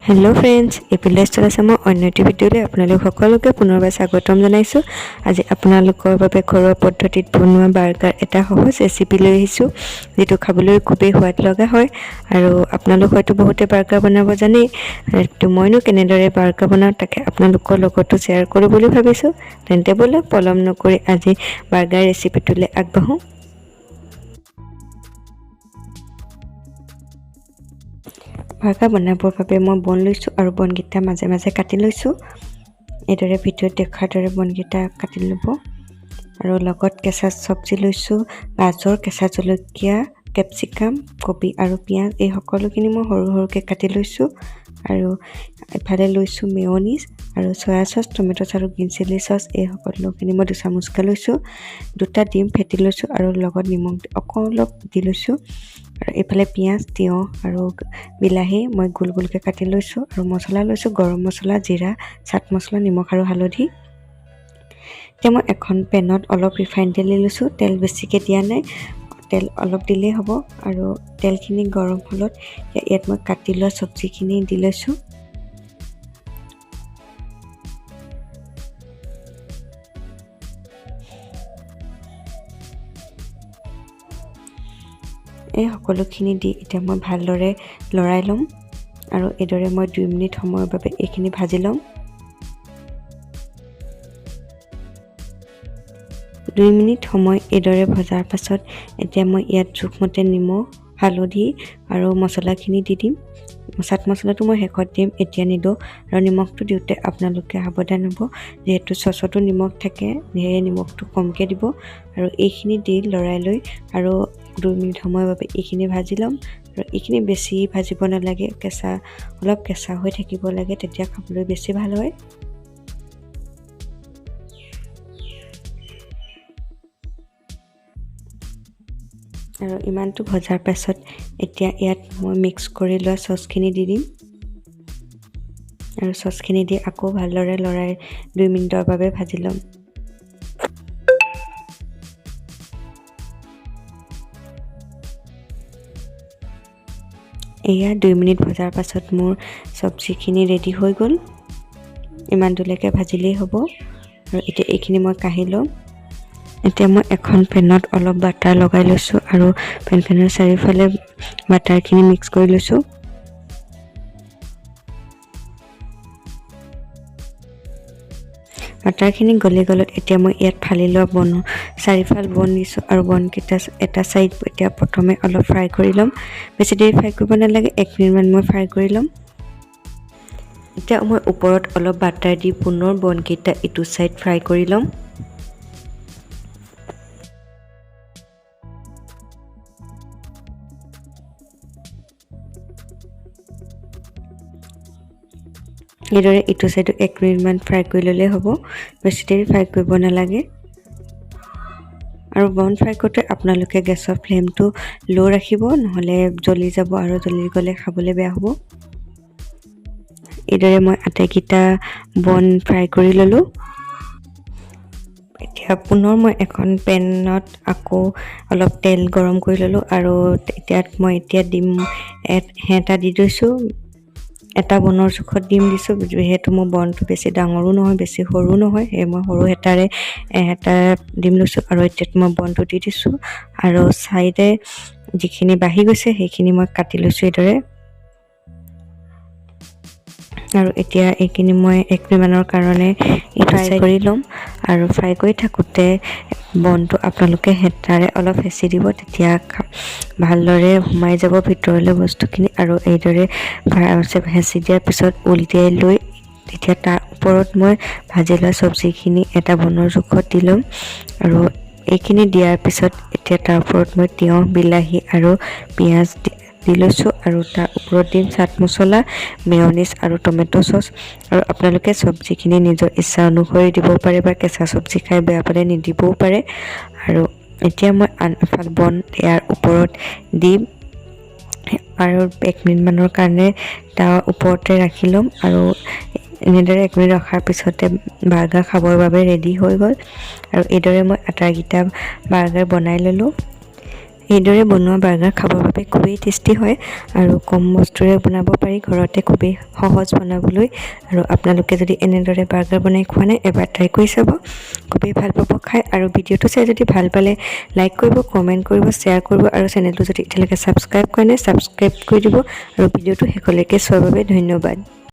Hello' friends, AP lifestyle আছামৰ অন্য এটি ভিডিঅ'লৈ আপোনালোক সকলোকে পুনৰবাৰ স্বাগতম জনাইছোঁ। আজি আপোনালোকৰ বাবে ঘৰুৱা পদ্ধতিত বনোৱা বাৰ্গাৰ এটা সহজ ৰেচিপি লৈ আহিছোঁ, যিটো খাবলৈ খুবেই সোৱাদ লগা হয়। আৰু আপোনালোক হয়তো বহুতে বাৰ্গাৰ বনাব জানেই, কিন্তু মইনো কেনেদৰে বাৰ্গাৰ বনাওঁ তাকে আপোনালোকৰ লগতো শ্বেয়াৰ কৰোঁ বুলি ভাবিছোঁ। তেন্তে ব'লক, পলম নকৰি আজি বাৰ্গাৰ ৰেচিপিটোলৈ আগবাঢ়োঁ। বাৰ্গাৰ বনাবৰ বাবে মই বন লৈছোঁ আৰু বনকেইটা মাজে মাজে কাটি লৈছোঁ। এইদৰে ভিডিঅ'ত দেখুৱাৰ দৰে বনকেইটা কাটি ল'ব। আৰু লগত কেঁচা চব্জি লৈছোঁ, গাজৰ, কেঁচা জলকীয়া, কেপচিকাম, কবি আৰু পিঁয়াজ। এই সকলোখিনি মই সৰু সৰুকৈ কাটি লৈছোঁ। আৰু এফালে লৈছোঁ মেয়নিজ আৰু চয়া চচ, টমেট' চচ আৰু গ্ৰীণ চিলি চচ। এই সকলোখিনি মই 2 চামুচকৈ লৈছোঁ। দুটা ডিম ফেটি লৈছোঁ আৰু লগত নিমখ অলপ দি লৈছোঁ। আৰু এইফালে পিঁয়াজ, তিয়ঁহ আৰু বিলাহী মই গোল গোলকৈ কাটি লৈছোঁ। আৰু মছলা লৈছোঁ গৰম মছলা, জিৰা, চাট মছলা, নিমখ আৰু হালধি। এতিয়া মই এখন পেনত অলপ ৰিফাইন তেল দি লৈছোঁ। তেল বেছিকৈ দিয়া নাই, তেল অলপ দিলেই হ'ব। আৰু তেলখিনি গৰম হ'লত ইয়াত মই কাটি লোৱা চব্জিখিনি দি লৈছোঁ। এই সকলোখিনি দি এতিয়া মই ভালদৰে লৰাই ল'ম আৰু এইদৰে মই 2 মিনিট সময়ৰ বাবে এইখিনি ভাজি ল'ম। 2 মিনিট সময় এইদৰে ভজাৰ পাছত এতিয়া মই ইয়াত জোখমতে নিমখ, হালধি আৰু মছলাখিনি দি দিম। চাট মছলাটো মই শেষত দিম, এতিয়া নিদিওঁ। আৰু নিমখটো দিওঁতে আপোনালোকে সাৱধান হ'ব, যিহেতু চচতো নিমখ থাকে, সেয়ে নিমখটো কমকৈ দিব। আৰু এইখিনি দি লৰাই লৈ আৰু 2 মিনিট সময়ৰ বাবে এইখিনি ভাজি ল'ম। আৰু এইখিনি বেছি ভাজিব নালাগে, অলপ কেঁচা হৈ থাকিব লাগে, তেতিয়া খাবলৈ বেছি ভাল হয়। আৰু ইমানটো ভজাৰ পাছত এতিয়া ইয়াত মই মিক্স কৰি লোৱা চচখিনি দি দিম। আৰু চচখিনি দি আকৌ ভালদৰে লৰাই 2 মিনিটৰ বাবে ভাজি ল'ম। এয়া 2 মিনিট ভজাৰ পাছত মোৰ চব্জিখিনি ৰেডি হৈ গ'ল। ইমানটোলৈকে ভাজিলেই হ'ব। আৰু এতিয়া এইখিনি মই কাঢ়ি ল'ম। এতিয়া মই এখন পেনত অলপ বাটাৰ লগাই লৈছোঁ আৰু পেনখনৰ চাৰিওফালে বাটাৰখিনি মিক্স কৰি লৈছোঁ। বাটাৰখিনি গলি গ'লত এতিয়া মই ইয়াত ফালি লোৱা বন চাৰিফাল বন দিছোঁ। আৰু বনকেইটা এটা ছাইড এতিয়া প্ৰথমে অলপ ফ্ৰাই কৰি ল'ম। বেছি দেৰি ফ্ৰাই কৰিব নালাগে, এক মিনিটমান মই ফ্ৰাই কৰি ল'ম। এতিয়া মই ওপৰত অলপ বাটাৰ দি পুনৰ বনকেইটা ইটো ছাইড ফ্ৰাই কৰি ল'ম। এইদৰে ইটো ছাইডো এক মিনিটমান ফ্ৰাই কৰি ল'লেই হ'ব, বেছি দেৰি ফ্ৰাই কৰিব নালাগে। আৰু বন ফ্ৰাই কৰোঁতে আপোনালোকে গেছৰ ফ্লেমটো ল' ৰাখিব, নহ'লে জ্বলি যাব আৰু জ্বলি গ'লে খাবলৈ বেয়া হ'ব। এইদৰে মই আটাইকেইটা বন ফ্ৰাই কৰি ল'লোঁ। এতিয়া পুনৰ মই এখন পেনত আকৌ অলপ তেল গৰম কৰি ল'লোঁ। আৰু এতিয়া মই ডিম এটা দি দিছোঁ। এটা বনৰ জোখত ডিম দিছোঁ, যিহেতু মোৰ বনটো বেছি ডাঙৰো নহয়, বেছি সৰু নহয়, সেয়ে মই সৰু হেতাৰে এটা ডিম লৈছোঁ। আৰু এতিয়া মই বনটো দি দিছোঁ আৰু ছাইডে যিখিনি বাঢ়ি গৈছে সেইখিনি মই কাটি লৈছোঁ এইদৰে। আৰু এতিয়া এইখিনি মই এক মিনিটমানৰ কাৰণে ফ্ৰাই কৰি ল'ম। আৰু ফ্ৰাই কৰি থাকোঁতে বনটো আপোনালোকে হেতাৰে অলপ হেঁচি দিব, তেতিয়া ভালদৰে সোমাই যাব ভিতৰলৈ বস্তুখিনি। আৰু এইদৰে হেঁচি দিয়াৰ পিছত উলটিয়াই লৈ তেতিয়া তাৰ ওপৰত মই ভাজি লোৱা চব্জিখিনি এটা বনৰ জোখত দি ল'ম। আৰু এইখিনি দিয়াৰ পিছত এতিয়া তাৰ ওপৰত মই তিয়ঁহ, বিলাহী আৰু পিঁয়াজ দি লৈছোঁ। আৰু তাৰ ওপৰত দিম চাট মছলা, মেয়নিজ আৰু টমেট' চচ। আৰু আপোনালোকে চব্জিখিনি নিজৰ ইচ্ছা অনুসৰি দিব পাৰে বা কেঁচা চব্জি খাই বেয়া পালে নিদিবও পাৰে। আৰু এতিয়া মই আন এফাল বন ইয়াৰ ওপৰত দি আৰু এক মিনিটমানৰ কাৰণে তাৰ ওপৰতে ৰাখি ল'ম। আৰু এনেদৰে এক মিনিট ৰখাৰ পিছতে বাৰ্গাৰ খাবৰ বাবে ৰেডি হৈ গ'ল। আৰু এইদৰে মই আটাইকেইটা বাৰ্গাৰ বনাই ল'লোঁ। এইদৰে বনোৱা বাৰ্গাৰ খাবৰ বাবে খুবেই টেষ্টি হয় আৰু কম বস্তুৰে বনাব পাৰি ঘৰতে, খুবেই সহজ বনাবলৈ। আৰু আপোনালোকে যদি এনেদৰে বাৰ্গাৰ বনাই খোৱা নাই, এবাৰ ট্ৰাই কৰি চাব, খুবেই ভাল পাব খাই। আৰু ভিডিঅ'টো চাই যদি ভাল পালে লাইক কৰিব, কমেণ্ট কৰিব, শ্বেয়াৰ কৰিব আৰু চেনেলটো যদি এতিয়ালৈকে ছাবস্ক্ৰাইব কৰা নাই, ছাবস্ক্ৰাইব কৰি দিব। আৰু ভিডিঅ'টো শেষলৈকে চোৱাৰ বাবে ধন্যবাদ।